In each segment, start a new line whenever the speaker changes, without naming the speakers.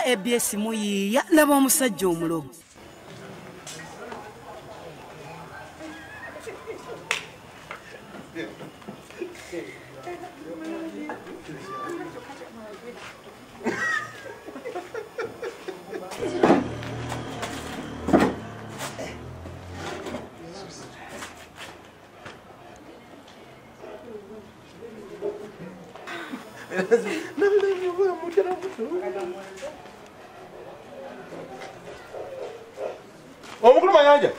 ABS muyiiya laba omusajja omulogo.
Omukulu Mayanja.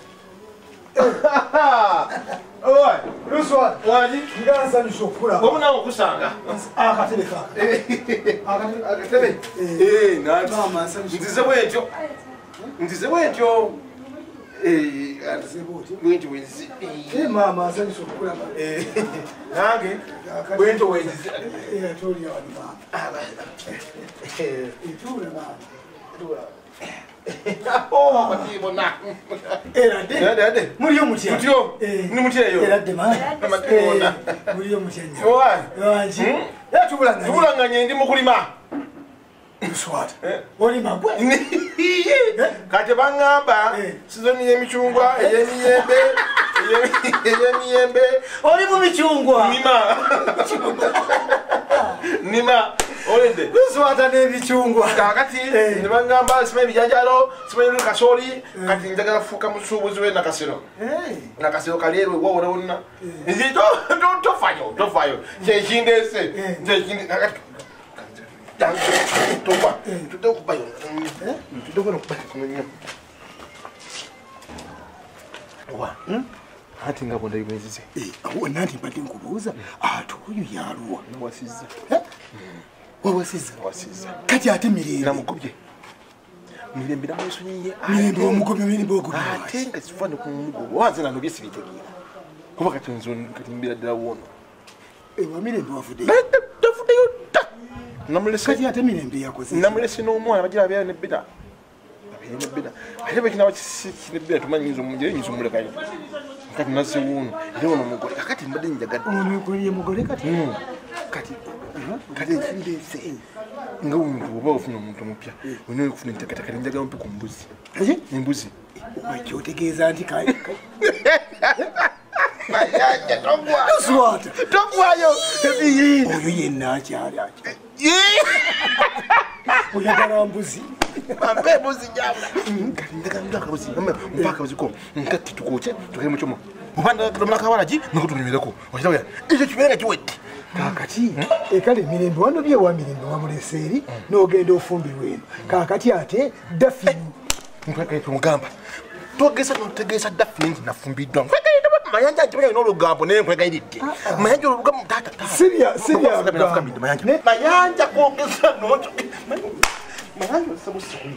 Oye,
Luswa.
Waji?
Ngansa nshokula.
Wowe nawe kusanga.
Akatebe kaka.
Akatebe. Eh, nanti.
Mama nsanyusa.
Nzize bwetyo. Nzize bwetyo. Eh,
nzize bwetyo.
Bwetyo wenzi.
Eh, mama nsanyusa okulaba.
Eh. Nange bwetyo wenzi.
Eh, tuli wali mama. Eh, tuli mama.
Tuli. Oh, matibona.
Era de. Muliyo mutya.
Mutyo. Ni mutya yo.
Era de ma.
Matibona.
Muliyo mutya nnyo.
Owa.
Wanji. Era tubulanganye.
Tubulanganye ndi mukulima.
Luswata. Olima gwe.
Kati bangamba sizoni y'emicungwa, ey'emiyembe, ey'emiyembe.
Oli mu micungwa.
Nima. Nima. Olende.
Luswata n'ebicungwa.
Kakati ne bangamba simanyi bijanjaalo, simanyi kasooli, kati njagala kufuuka musuubuzi w'e Nakasero. Nakasero kaleerwe wawona wonna. Nze tofayo, tofayo. Kyekindeese. Kakati tofa. Tudde okubayo. Tudde okubayo. Owa. Anti nga bw'ondabi bwenzize.
Awo nanti mbadde nkubuuza, ate oyo yaluwa.
Nawasizza.
Wawasizza?
Nawasizza.
Kati ate Mirembe?
Namugobye. Mirembe namwesonyiye.
Mirembe omugobye, Mirembe ogobye.
Ate nga sifa ne kumugoba. Wanze nano bye sibitegeera. Kuba kati nze kati mbeera ddala woono.
Ewa Mirembe wavuddeyo?
Tavuddeyo dda. Namulese.
Kati ate Mirembe yakoze ki?
Namulese n'omwana bagira abeera ne Bbina. Abeera ne Bbina. Ate bwe kinaaba kine Bbina tumanyi nyinza omulekayo. Kati nazze woono. Era ono mugole. Kakati mbadde njagadde.
Ono ye mugole kati?
Kati kati ekindeese nga omuntu oba ofuna omuntu omupya olina okufuna enteekateeka njagala ompe ku mbuzi. Embuzi.
Kyotegeeza nti
Mayanja togwa.
Luswata.
Togwayo.
Oyo yenna akyali akya. Oyagala mbuzi.
Bampe embuzi njawula. Kati njagala mpe akabuzi. Mpa akabuzi ko nkatti tukooke tugende mu kyomo. Oba ndagala akawalagi nako tunywereko. Okiraba ekyo kibeera kiwedde.
Kaakati ekale Mirembe wano byewa Mirembe wamulese eri n'ogenda ofumbirwa eno. Kaakati ate Daphne.
Nkwekaye tumugamba. Togesa n'otegeesa Daphne nti nafumbiddwa. Nkwekaye Mayanja nti olina olugambo naye nkwegayiridde. Mayanja olugambo taata taata.
Sirya sirya
Mayanja. Mayanja kwogesa n'oto. Mayanja olisa busiku.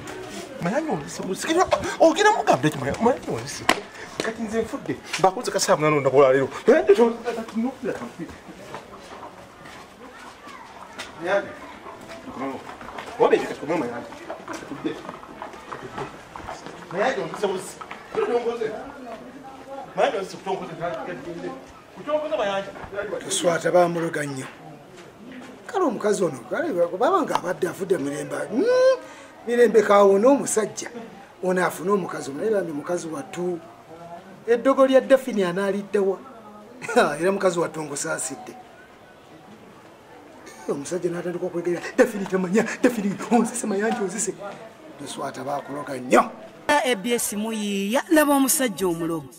Mayanja olisa busiku. Ogenda mugamba eki Mayanja olisa. Kati nze nfudde. Mbakoze kasaabu nano ndakola leero. Mayanja tonokulira kampi. Mayanja. Wabe kati kumwe Mayanja. Tudde. Mayanja olisa busiku. Kutongoze. Mayanja olisa kutongoze. Kutongoze Mayanja.
Luswata bamuloga nnyo. Kale omukazi ono baba nga abadde avudde Mirembe. Mirembe kaawona omusajja. Ono afune omukazi omulala bambi mukazi wattu. Eddogo lya Daphne anaaliddewa. Era mukazi wattu ngusaasidde. Omusajja n'atandika okwegerera Daphne tamanya, Daphne onzise Mayanja onzise. Luswata baakuloga nnyo.
ABS muyiiya laba omusajja omulogo.